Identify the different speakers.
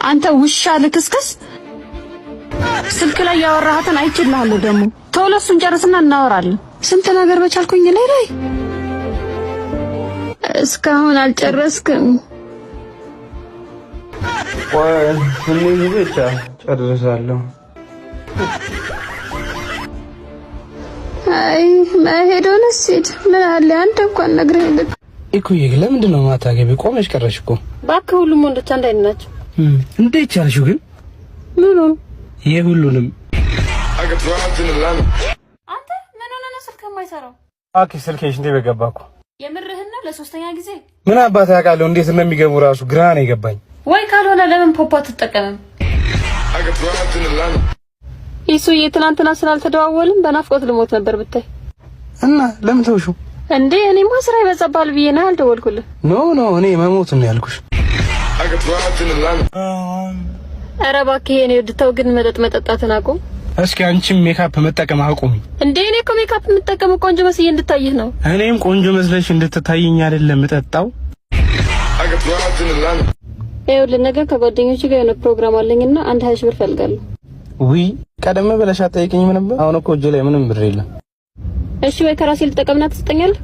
Speaker 1: አንተ ውሻ ልክስክስ፣ ስልክ ላይ ያወራሃትን አይችልሃለሁ። ደግሞ ቶሎ እሱን ጨርስና እናወራለን። ስንት ነገር በቻልኩኝ ላይ ላይ እስካሁን አልጨረስክም።
Speaker 2: ቆይ ትንሽ ብቻ ጨርሳለሁ።
Speaker 1: አይ መሄዱንስ ሂድ። ምን አለ አንተ እንኳን ነግረህ ልክ
Speaker 2: እኩዬ ግን ለምንድን ነው ማታገቢ? ቆመሽ ቀረሽ እኮ።
Speaker 1: እባክህ ሁሉም ወንዶች አንድ አይነት ናቸው።
Speaker 2: እንዴት ቻልሽው ግን?
Speaker 1: ምኑን?
Speaker 2: የሁሉንም።
Speaker 1: አንተ ምን ሆነህ ነው ስልክ የማይሰራው?
Speaker 2: እባክሽ ስልኬ ሽንቴ በገባ እኮ።
Speaker 1: የምርህን ነው? ለሶስተኛ ጊዜ?
Speaker 2: ምን አባት ያውቃለሁ እንዴት እንደሚገቡ ራሱ ግራ ነው የገባኝ።
Speaker 1: ወይ ካልሆነ ለምን ፖፖ አትጠቀምም? ይሱዬ ትናንትና ስላልተደዋወልን በናፍቆት ልሞት ነበር ብታይ።
Speaker 2: እና ለምን ተውሽው?
Speaker 1: እንዴ እኔማ ስራ ይበዛብሃል ብዬ ነው ያልደወልኩልህ።
Speaker 2: No, no፣ እኔ መሞት ነው ያልኩሽ።
Speaker 1: ኧረ እባክህ የኔ ውድ ተው ግን መጠጥ መጠጣትን አቁም።
Speaker 2: እስኪ አንቺም ሜካፕ መጠቀም አቁሚ።
Speaker 1: እንዴ እኔ እኮ ሜካፕ የምጠቀመው ቆንጆ መስዬ እንድታይህ ነው።
Speaker 2: እኔም ቆንጆ መስለሽ እንድትታይኝ አይደለም የምጠጣው።
Speaker 1: ይኸውልህ ነገ ከጓደኞቼ ጋር የሆነ ፕሮግራም አለኝና አንድ 20 ሺህ ብር እፈልጋለሁ።
Speaker 2: ውይ ቀደም ብለሽ አትጠይቂኝም ነበር? አሁን እኮ እጄ ላይ ምንም ብር የለም።
Speaker 1: እሺ ወይ ከራሴ ልጠቀምና ትሰጠኛለህ?